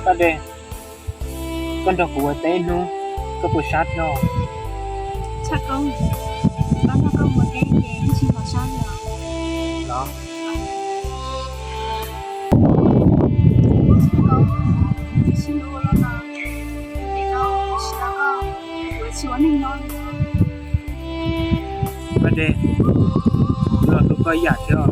Paj Dej, koj nrog kuv ua teb ib hnub, koj puas sab thiab? Tshaj Koob, koj nrog koj mus ua teb ces yeej tsis hnov sab li os. Los, Tshaj Koob, tsis ua li no, ces no kuv tsis tau koj, kuv tsis ua neeg nyob li. Paj Dej, kuv los hlub koj ib yam thiab.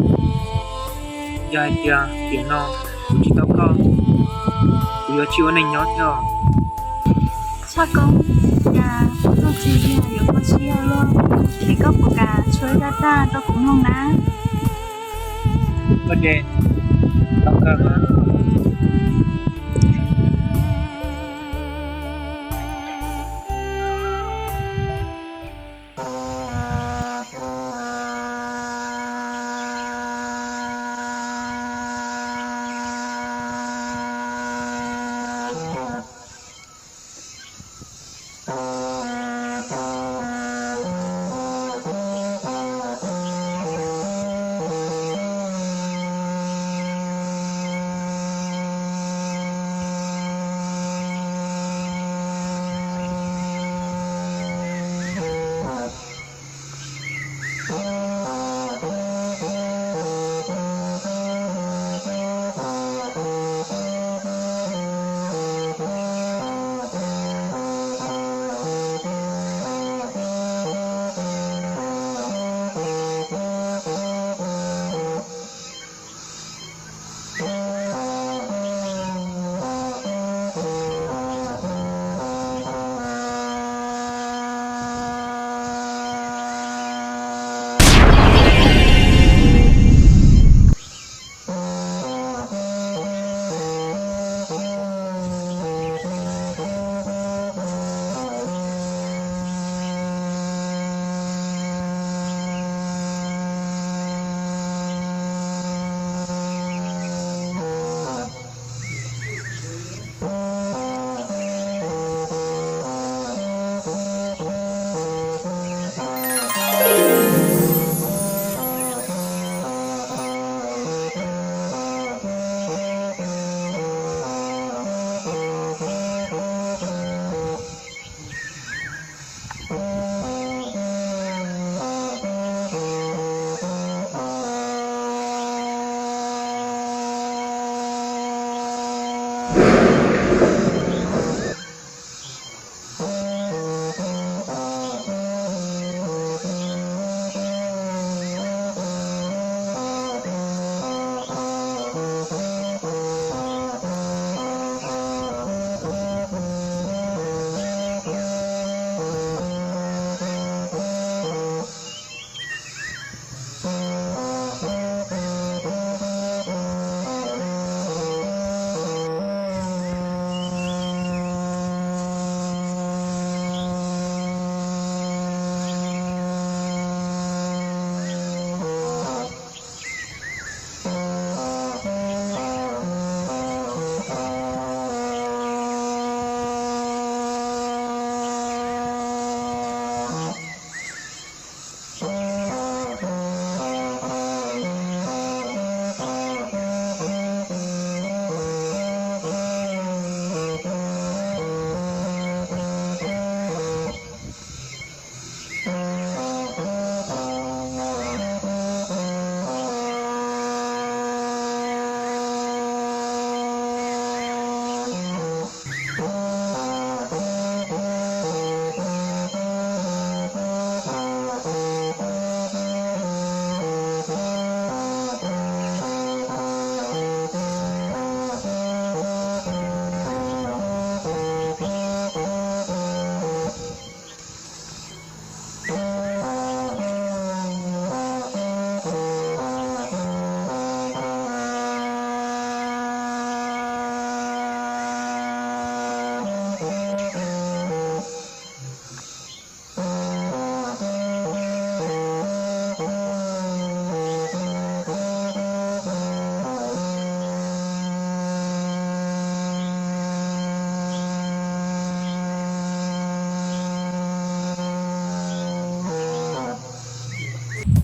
Yog hais tias tiam no kuv tsis tau koj, kuv yuav tsis ua neeg nyob thiab. Tshaj Koob, cas kuv txoj kev yuav koj siab luaj, es koj puas kam tshuab zaj tag rau kuv mloog na? Paj Dej, tau kawg.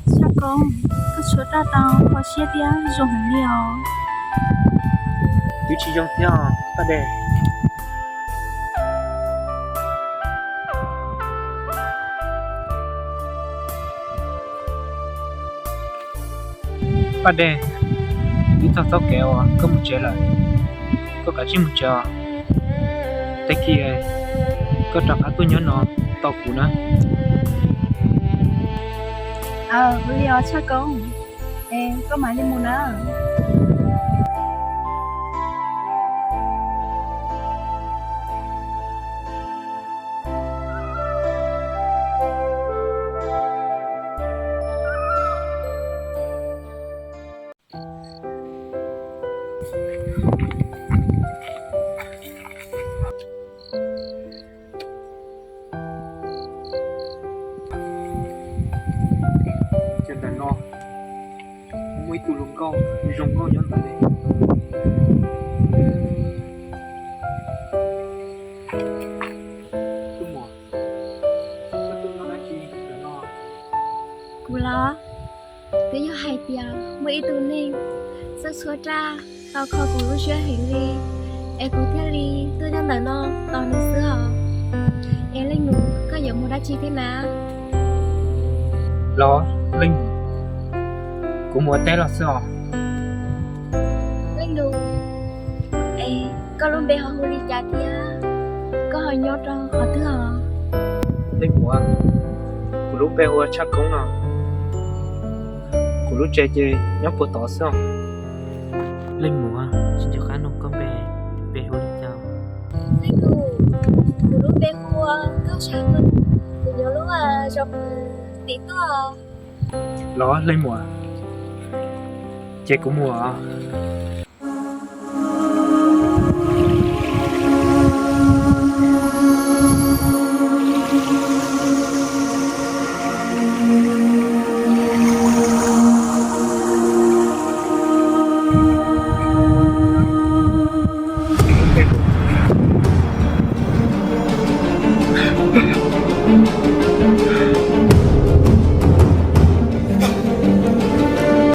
Tshaj Koob, koj tshuab raj tau kho siab thiab zoo heev li os. Twb tsis zoo thiab os, Paj Dej. Paj Dej, twb txog txoj kev uas koj mus tsev lawm, koj kav tsij mus tsev os. Tag kis koj rov qab tuaj nyob no tos kuv na. Ua li os Tshaj Koob, es koj mam li mus na. Ces ntawm no muaj ib tug hluas nkauj zoo nkauj nyob ntawd li. Leej Muas, koj tuaj nyob dab tsi ntawm no? Kuv los, twb yog hais tias muaj ib tug neeg txawj tshuab raj tau kho kuv lub siab heev li, es kuv thiaj li tuaj nyob ntawm no tos nws xwb os. Es leej nus, koj yuav mus dab tsi thiab na? Los leej nus, kuv mus ua teb los xwb os. Leej nus, es koj lub npe ho hu li cas thiab koj ho nyob rau qhov twg os? Leej muam, kuv lub npe hu ua Tshaj Koob no. Kuv lub tsev ces nyob puag tod xwb os. Leej muam, tsis nco qab nug koj npe, npe hu li cas? Leej nus, kuv lub npe hu ua Nkauj Tshaj Koob, kuv nyob lub zos tim tuaj. Los leej muam, ces kuv mus os.